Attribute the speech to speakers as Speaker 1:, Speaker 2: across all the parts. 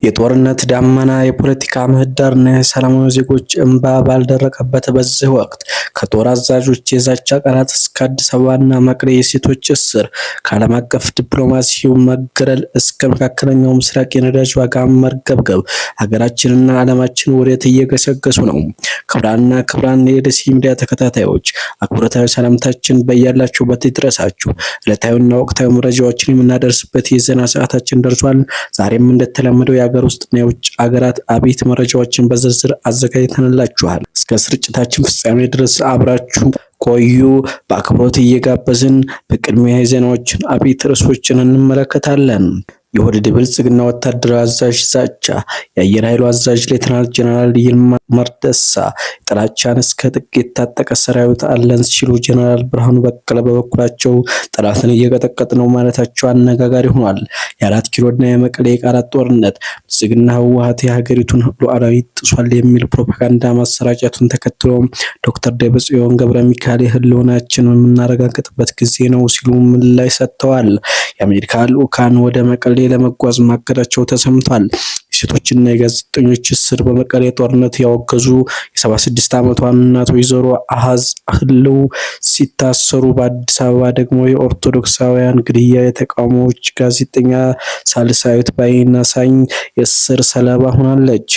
Speaker 1: የጦርነት ዳመና፣ የፖለቲካ ምህዳርና የሰላማዊ ዜጎች እንባ ባልደረቀበት በዚህ ወቅት ከጦር አዛዦች የዛቻ ቃላት እስከ አዲስ አበባና መቀሌ የሴቶች እስር፣ ከዓለም አቀፍ ዲፕሎማሲው መገለል እስከ መካከለኛው ምስራቅ የነዳጅ ዋጋ መርገብገብ ሀገራችንና ዓለማችን ወዴት እየገሰገሱ ነው? ክቡራንና ክቡራን የደሴ ሚዲያ ተከታታዮች፣ አክብሮታዊ ሰላምታችን በያላችሁበት ይድረሳችሁ። ዕለታዊና ወቅታዊ መረጃዎችን የምናደርስበት የዜና ሰዓታችን ደርሷል። ዛሬም እንደተለመደው የሀገር ውስጥና የውጭ አገራት አበይት መረጃዎችን በዝርዝር አዘጋጅተንላችኋል። እስከ ስርጭታችን ፍጻሜ ድረስ አብራችሁ ቆዩ በአክብሮት እየጋበዝን በቅድሚያ የዜናዎችን አበይት ርዕሶችን እንመለከታለን። የኦህዴድ ብልጽግና ወታደራዊ አዛዥ ዛቻ። የአየር ኃይሉ አዛዥ ሌተናል ጀነራል ይልማ መርደሳ ጥላቻን እስከ ጥግ የታጠቀ ሰራዊት አለን ሲሉ፣ ጀነራል ብርሃኑ በቀለ በበኩላቸው ጠላትን እየቀጠቀጥ ነው ማለታቸው አነጋጋሪ ሆኗል። የአራት ኪሎና የመቀሌ የቃላት ጦርነት። ብልጽግና ህወሓት የሀገሪቱን ሉዓላዊ ጥሷል የሚል ፕሮፓጋንዳ ማሰራጨቱን ተከትሎ ዶክተር ደብረጽዮን ገብረ ሚካኤል የህልውናችንን የምናረጋግጥበት ጊዜ ነው ሲሉ ምላሽ ሰጥተዋል። የአሜሪካ ልዑካን ወደ መቀሌ ለመጓዝ ማቀዳቸው ተሰምቷል። የሴቶችና የጋዜጠኞች እስር፣ በመቀሌ ጦርነት ያወገዙ የ76 ዓመቷ እናት ወይዘሮ አሃዝ ህልው ሲታሰሩ፣ በአዲስ አበባ ደግሞ የኦርቶዶክሳውያን ግድያ የተቃውሞዎች ጋዜጠኛ ሳልሳዊት ባይናሳኝ የእስር ሰለባ ሆናለች።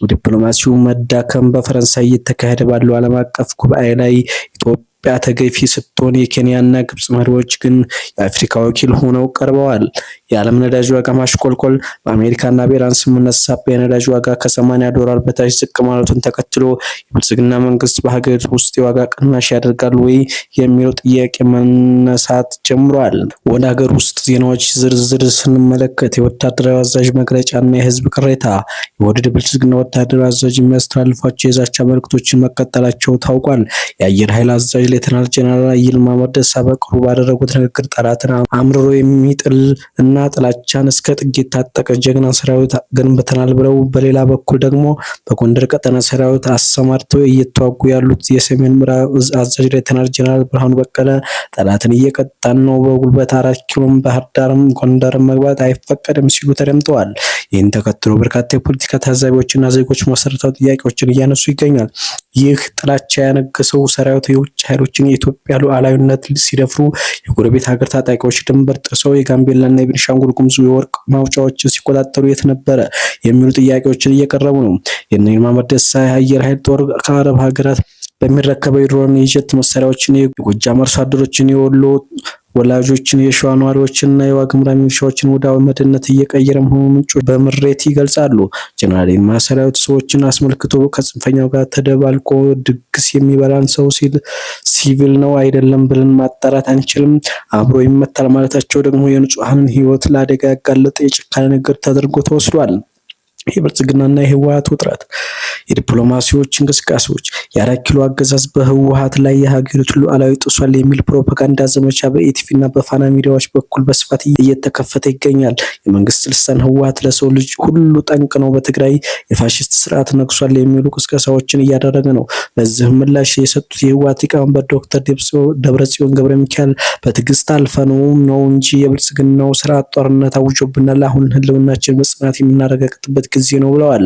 Speaker 1: ዲፕሎማሲው መዳከም፣ በፈረንሳይ እየተካሄደ ባለው ዓለም አቀፍ ጉባኤ ላይ ኢትዮጵያ ተገፊ ስትሆን የኬንያና ግብጽ መሪዎች ግን የአፍሪካ ወኪል ሆነው ቀርበዋል። የዓለም ነዳጅ ዋጋ ማሽቆልቆል፣ በአሜሪካና በኢራን ስምምነት ሳቢያ የነዳጅ ዋጋ ከ80 ዶላር በታች ዝቅ ማለቱን ተከትሎ የብልጽግና መንግስት በሀገሪቱ ውስጥ የዋጋ ቅናሽ ያደርጋል ወይ የሚለው ጥያቄ መነሳት ጀምሯል። ወደ ሀገር ውስጥ ዜናዎች ዝርዝር ስንመለከት የወታደራዊ አዛዥ መግለጫና የህዝብ ቅሬታ። የኦህዴድ ብልጽግና ወታደራዊ አዛዥ የሚያስተላልፏቸው የዛቻ መልእክቶችን መቀጠላቸው ታውቋል። የአየር ኃይል አዛዥ ሌተናል ጀነራል ይልማ መርደሳ በቅርቡ ባደረጉት ንግግር ጠላትን አምርሮ የሚጥል እና ጥላቻን እስከ ጥግ የታጠቀ ጀግና ሰራዊት ገንብተናል ብለው፣ በሌላ በኩል ደግሞ በጎንደር ቀጠና ሰራዊት አሰማርተው እየተዋጉ ያሉት የሰሜን ምዕራብ እዝ አዛዥ ሌተናል ጀነራል ብርሃኑ በቀለ ጠላትን እየቀጣን ነው፣ በጉልበት አራት ኪሎም፣ ባህር ዳርም፣ ጎንደርም መግባት አይፈቀድም ሲሉ ተደምጠዋል። ይህን ተከትሎ በርካታ የፖለቲካ ታዛቢዎችና ዜጎች መሰረታዊ ጥያቄዎችን እያነሱ ይገኛል። ይህ ጥላቻ ያነገሰው ሰራዊት የውጭ ኃይሎችን የኢትዮጵያ ሉዓላዊነት ሲደፍሩ፣ የጎረቤት ሀገር ታጣቂዎች ድንበር ጥሰው የጋምቤላና የቤኒሻንጉል ጉሙዝ የወርቅ ማውጫዎችን ሲቆጣጠሩ የት ነበረ የሚሉ ጥያቄዎችን እየቀረቡ ነው። የእነ ይልማ መርደሳ የአየር ኃይል ጦር ከአረብ ሀገራት በሚረከበው የድሮን የጀት መሳሪያዎችን የጎጃም አርሶ አደሮችን፣ የወሎ ወላጆችን፣ የሸዋ ነዋሪዎችን እና የዋግምራ ሚሊሻዎችን ወደ አመድነት እየቀየረ መሆኑን ምንጮች በምሬት ይገልጻሉ። ጀነራል ይልማ ሰራዊት ሰዎችን አስመልክቶ ከጽንፈኛው ጋር ተደባልቆ ድግስ የሚበላን ሰው ሲል ሲቪል ነው አይደለም ብለን ማጣራት አንችልም፣ አብሮ ይመታል ማለታቸው ደግሞ የንጹሐንን ሕይወት ለአደጋ ያጋለጠ የጭካኔ ንግግር ተደርጎ ተወስዷል። የብልጽግናና የህወሓት ውጥረት፣ የዲፕሎማሲዎች እንቅስቃሴዎች፣ የአራት ኪሎ አገዛዝ በህወሓት ላይ የሀገሪቱን ሉዓላዊ ጥሷል የሚል ፕሮፓጋንዳ ዘመቻ በኢቲቪ እና በፋና ሚዲያዎች በኩል በስፋት እየተከፈተ ይገኛል። የመንግስት ልሳን ህወሓት ለሰው ልጅ ሁሉ ጠንቅ ነው፣ በትግራይ የፋሽስት ስርዓት ነግሷል የሚሉ ቅስቀሳዎችን እያደረገ ነው። ለዚህም ምላሽ የሰጡት የህወሓት ሊቀመንበር ዶክተር ደብረጽዮን ገብረ ሚካኤል በትዕግስት አልፈነው ነው እንጂ የብልጽግናው ስርዓት ጦርነት አውጆብናል። አሁን ህልውናችን በጽናት የምናረጋግጥበት ጊዜ ነው ብለዋል።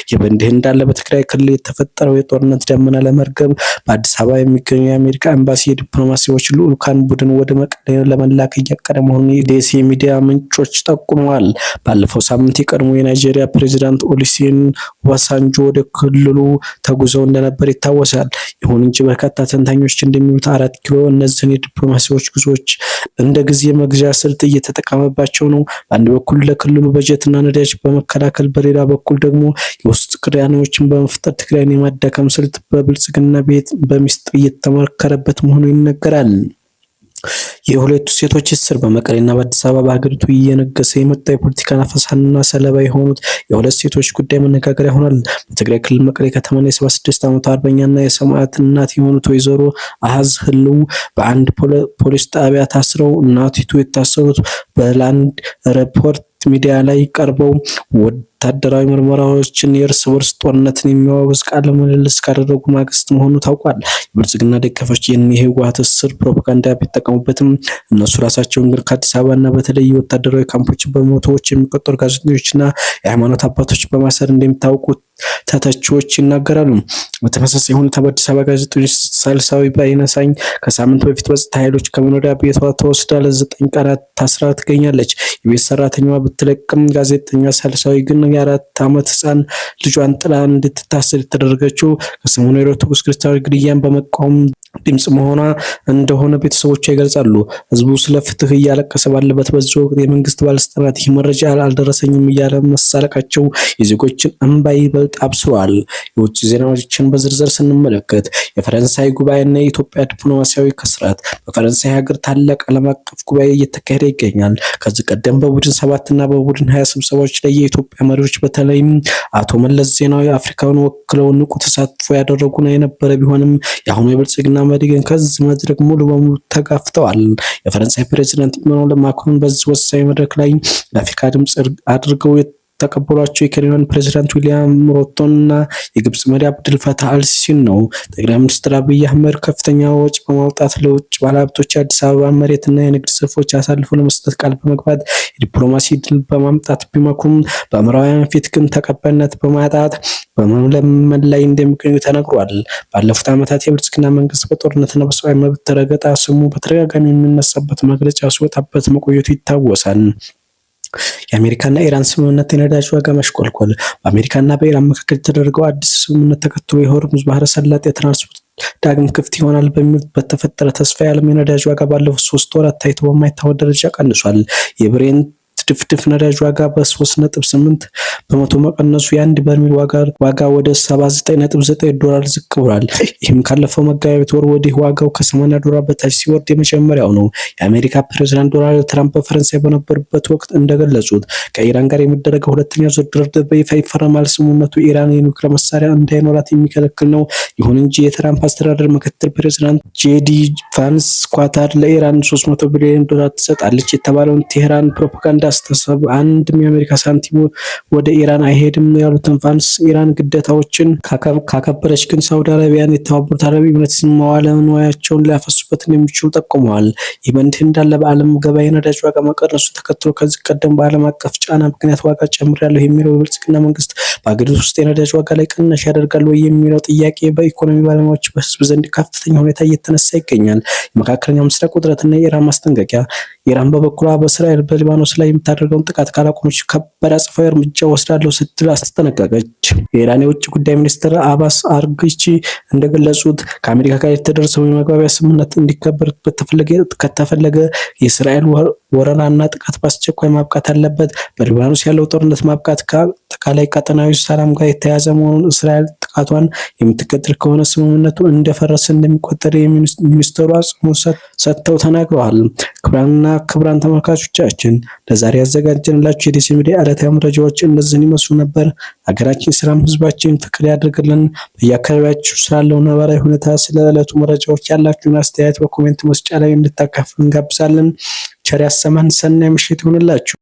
Speaker 1: ይህ በእንዲህ እንዳለ በትግራይ ክልል የተፈጠረው የጦርነት ደመና ለመርገብ በአዲስ አበባ የሚገኘው የአሜሪካ ኤምባሲ የዲፕሎማሲዎች ልዑካን ቡድን ወደ መቀሌ ለመላክ እያቀደ መሆኑን የደሴ ሚዲያ ምንጮች ጠቁመዋል። ባለፈው ሳምንት የቀድሞ የናይጄሪያ ፕሬዚዳንት ኦሉሴጉን ኦባሳንጆ ወደ ክልሉ ተጉዘው እንደነበር ይታወሳል። ይሁን እንጂ በርካታ ተንታኞች እንደሚሉት አራት ኪሎ እነዚህን የዲፕሎማሲዎች ጉዞዎች እንደ ጊዜ መግዣ ስልት እየተጠቀመባቸው ነው። በአንድ በኩል ለክልሉ በጀትና ነዳጅ በመከላከል፣ በሌላ በኩል ደግሞ የውስጥ ቅራኔዎችን በመፍጠር ትግራይን የማዳከም ስልት በብልጽግና ቤት በሚስጥር እየተመከረበት መሆኑ ይነገራል። የሁለቱ ሴቶች እስር፣ በመቀሌና በአዲስ አበባ በሀገሪቱ እየነገሰ የመጣ የፖለቲካ ነፈሳና ሰለባ የሆኑት የሁለት ሴቶች ጉዳይ መነጋገሪያ ሆኗል። በትግራይ ክልል መቀሌ ከተማና የ76 ዓመቷ አርበኛና የሰማዕት እናት የሆኑት ወይዘሮ አሃዝ ህልው በአንድ ፖሊስ ጣቢያ ታስረው እናቲቱ የታሰሩት በላንድ ሪፖርት ሚዲያ ላይ ቀርበው ወታደራዊ ምርመራዎችን የእርስ በርስ ጦርነትን የሚያወግዝ ቃለ ምልልስ ካደረጉ ማግስት መሆኑ ታውቋል። የብልጽግና ደጋፊዎች ይህን የህወሓት እስር ፕሮፓጋንዳ ቢጠቀሙበትም እነሱ ራሳቸውን ግን ከአዲስ አበባና በተለይ ወታደራዊ ካምፖች በመቶዎች የሚቆጠሩ ጋዜጠኞችና የሃይማኖት አባቶች በማሰር እንደሚታወቁ ተተቺዎች ይናገራሉ። በተመሳሳይ ሁኔታ በአዲስ አበባ ጋዜጠኞች ሳልሳዊ ባይነሳኝ ከሳምንት በፊት በጸጥታ ኃይሎች ከመኖሪያ ቤቷ ተወስዳ ለ9 ቀናት ታስራ ትገኛለች። የቤት ሰራተኛዋ ብትለቅም ጋዜጠኛ ሳልሳዊ ግን የ4 ዓመት ህፃን ልጇን ጥላ እንድትታሰር የተደረገችው ከሰሞኑ የኦርቶዶክስ ክርስቲያኖች ግድያን በመቃወም ድምጽ መሆኗ እንደሆነ ቤተሰቦቿ ይገልጻሉ። ህዝቡ ስለ ፍትህ እያለቀሰ ባለበት በዚህ ወቅት የመንግስት ባለስልጣናት ይህ መረጃ አልደረሰኝም እያለ መሳለቃቸው የዜጎችን እንባ ይበልጥ አብስሯል። የውጭ ዜናዎችን በዝርዝር ስንመለከት የፈረንሳይ ጉባኤና የኢትዮጵያ ዲፕሎማሲያዊ ክስረት። በፈረንሳይ ሀገር ታላቅ ዓለም አቀፍ ጉባኤ እየተካሄደ ይገኛል። ከዚህ ቀደም በቡድን 7 እና በቡድን 20 ስብሰባዎች ላይ የኢትዮጵያ መሪዎች በተለይም አቶ መለስ ዜናዊ አፍሪካውን ወክለው ንቁ ተሳትፎ ያደረጉ የነበረ ቢሆንም የአሁኑ የብልጽግና መሪ ግን ከዚህ መድረክ ሙሉ በሙሉ ተጋፍተዋል። የፈረንሳይ ፕሬዚዳንት ኢማኑኤል ማክሮን በዚህ ወሳኝ መድረክ ላይ ለአፍሪካ ድምፅ አድርገው የተቀበሏቸው የኬንያውን ፕሬዚዳንት ዊሊያም ሩቶን እና የግብጽ መሪ አብድል ፈታህ አልሲሲን ነው። ጠቅላይ ሚኒስትር አብይ አህመድ ከፍተኛ ወጪ በማውጣት ለውጭ ባለሀብቶች የአዲስ አበባ መሬትና የንግድ ዘርፎች አሳልፎ ለመስጠት ቃል በመግባት የዲፕሎማሲ ድል በማምጣት ቢመኩም በምዕራባውያን ፊት ግን ተቀባይነት በማጣት በመለመን ላይ እንደሚገኙ ተነግሯል። ባለፉት ዓመታት የብልጽግና መንግስት በጦርነትና በሰብአዊ መብት ረገጣ ስሙ በተደጋጋሚ የሚነሳበት መግለጫ ሲወጣበት መቆየቱ ይታወሳል። የአሜሪካና ኢራን ስምምነት የነዳጅ ዋጋ ማሽቆልቆል። በአሜሪካና በኢራን መካከል የተደረገው አዲስ ስምምነት ተከትሎ የሆርሙዝ ባህረ ሰላጤ ትራንስፖርት ዳግም ክፍት ይሆናል በሚል በተፈጠረ ተስፋ የዓለም የነዳጅ ዋጋ ባለፉት 3 ወራት ታይቶ በማይታወቅ ደረጃ ቀንሷል። የብሬንት ድፍድፍ ነዳጅ ዋጋ በ3.8% መቀነሱ የአንድ በርሜል ዋጋ ወደ 79.9 ዶላር ዝቅ ብሏል። ይህም ካለፈው መጋቢት ወር ወዲህ ዋጋው ከ80 ዶላር በታች ሲወርድ የመጀመሪያው ነው። የአሜሪካ ፕሬዝዳንት ዶናልድ ትራምፕ በፈረንሳይ በነበሩበት ወቅት እንደገለጹት ከኢራን ጋር የሚደረገው ሁለተኛ ዙር ድርድር በይፋ ይፈረማል። ስምምነቱ ኢራን የኒውክሌር መሳሪያ እንዳይኖራት የሚከለክል ነው። ይሁን እንጂ የትራምፕ አስተዳደር ምክትል ፕሬዝዳንት ጄዲ ቫንስ ኳታር ለኢራን 300 ቢሊዮን ዶላር ትሰጣለች የተባለውን ቴህራን ፕሮፓጋንዳ አስተሳሰብ አንድም የአሜሪካ ሳንቲም ወደ ኢራን አይሄድም ያሉትን ቫንስ ኢራን ግዴታዎችን ካከበረች ግን ሳውዲ አረቢያን የተባበሩት አረብ ኤሚሬትስን መዋለ ንዋያቸውን ሊያፈሱበት እንደሚችሉ ጠቁመዋል። ይህ በእንዲህ እንዳለ በዓለም ገበያ የነዳጅ ዋጋ መቀነሱን ተከትሎ ከዚህ ቀደም በዓለም አቀፍ ጫና ምክንያት ዋጋ ጨምሬያለሁ የሚለው የብልጽግና መንግስት በአገሪቱ ውስጥ የነዳጅ ዋጋ ላይ ቅናሽ ያደርጋል ወይ የሚለው ጥያቄ በኢኮኖሚ ባለሙያዎች በህዝብ ዘንድ ከፍተኛ ሁኔታ እየተነሳ ይገኛል። የመካከለኛው ምስራቅ ውጥረትና የኢራን ማስጠንቀቂያ። ኢራን በበኩሏ በእስራኤል በሊባኖስ ላይ የምታደርገውን ጥቃት ካላቆመች ከባድ አጸፋዊ እርምጃ ወስዳለሁ ስትል አስጠነቀቀች። የኢራን የውጭ ጉዳይ ሚኒስትር አባስ አርግቺ እንደገለጹት ከአሜሪካ ጋር የተደረሰው የመግባቢያ ስምምነት እንዲከበር ከተፈለገ የእስራኤል ወረራና ጥቃት በአስቸኳይ ማብቃት አለበት። በሊባኖስ ያለው ጦርነት ማብቃት ከአጠቃላይ ቀጠናዊ ሰላም ጋር የተያያዘ መሆኑን፣ እስራኤል ጥቃቷን የምትቀጥል ከሆነ ስምምነቱ እንደፈረሰ እንደሚቆጠር የሚኒስትሩ አጽንኦት ሰጥተው ተናግረዋል። ክቡራንና ክቡራን ተመልካቾቻችን፣ ለዛሬ ያዘጋጀንላችሁ የደሴ ሚዲያ ዕለታዊ መረጃዎች እነዚህን ይመስሉ ነበር። ሀገራችን ሰላም፣ ህዝባችን ፍቅር ያድርግልን። በየአካባቢያችሁ ስላለው ነባራዊ ሁኔታ፣ ስለ ዕለቱ መረጃዎች ያላችሁን አስተያየት በ comment መስጫ ላይ እንድታካፍሉ እንጋብዛለን። ቸር ያሰማን። ሰናይ ምሽት ይሁንላችሁ።